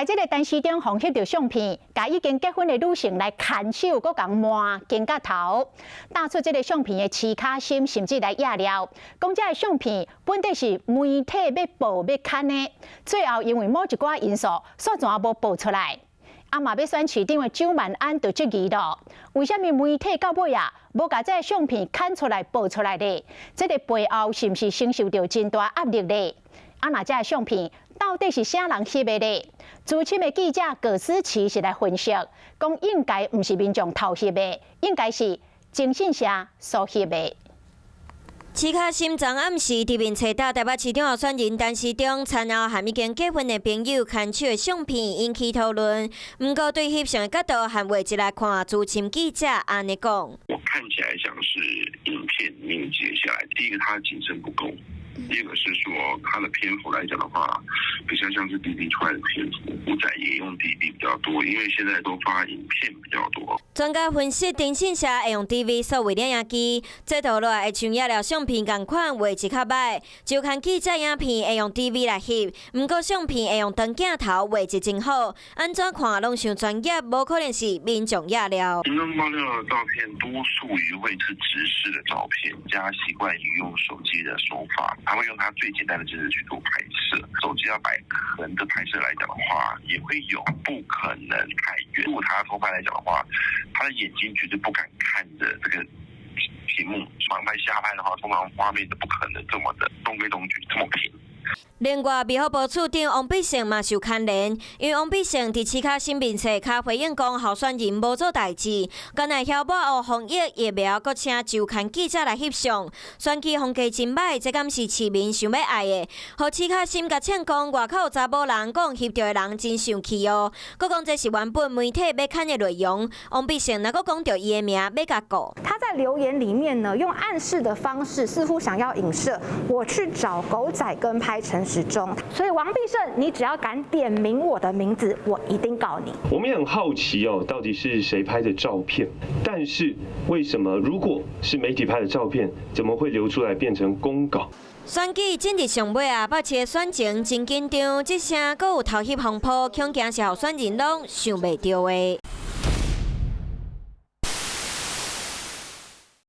來這个陳時中予翕著相片，共已經結婚的女性來牽手，閣共摸肩胛頭，打出這个相片的飼跤心，甚至來掖料，講這个相片本底是媒體欲報欲刊的，最後因為某一寡因素，煞怎無報出來。啊嘛欲選市長的蔣萬安就質疑咯，為啥物媒體到尾啊無共這个相片刊出來報出來咧？這个背後是毋是承受著真大壓力咧？啊，若這个相片到底是啥人翕的咧？資深的記者葛思琪是來分析，講應該毋是民眾偷翕的，應該是徵信社所翕的。飼跤心昨暗時佇面冊搭台北市長候選人陳時中餐後和已經結婚的朋友牽手的相片引起討論。毋過對翕相的角度和畫質來看，資深記者按呢講：我看起來像是影片裡面截下來，第一個它的景深不夠。第二個是說，它的篇幅來講的話，比較像是 DV 出來的篇幅，古仔也用 DV 比較多，因為現在都發影片比較多。專家分析，徵信社會用 DV 數位攝影機，製圖落來會像影了相片仝款，畫質較䆀。周刊記者影片會用 DV 來翕，毋過相片會用長鏡頭，畫質真好，按怎看攏像專業，無可能是民眾影料。民眾爆料的照片，多數於會是直視的照片，加習慣於用手機的手法。他會用他最簡單的姿勢去做拍攝，手機要擺橫的拍攝來講的話，也會有不可能太遠。如果他偷拍來講的話，他的眼睛絕對不敢看着這個屏幕。盲拍瞎拍的話，通常畫面都不可能這麼的中規中矩，這麼平。另外，衛福部次長王必勝嘛受牽連，因為王必勝佇飼跤心面冊跤回應講，候選人無做代誌，敢若曉抹烏防疫疫苗，閣請周刊記者來翕相，選舉風格真䆀，這敢是市民想欲愛的？予飼跤心共嗆講，外口有查某人講翕著的人真生氣哦，閣講這是原本媒體欲刊的內容。王必勝若閣講著伊的名，欲共告。他在留言裡面呢，用暗示的方式，似乎想要影射我去找狗仔跟拍陳時中，所以王必勝，你只要敢點名我的名字，我一定告你。我們也很好奇哦，到底是誰拍的照片？但是為什麼如果是媒體拍的照片，怎麼會流出來變成公稿？選舉進入上尾啊，北市的選情真緊張，這聲閣有偷翕風波，恐驚是候選人攏想袂著的。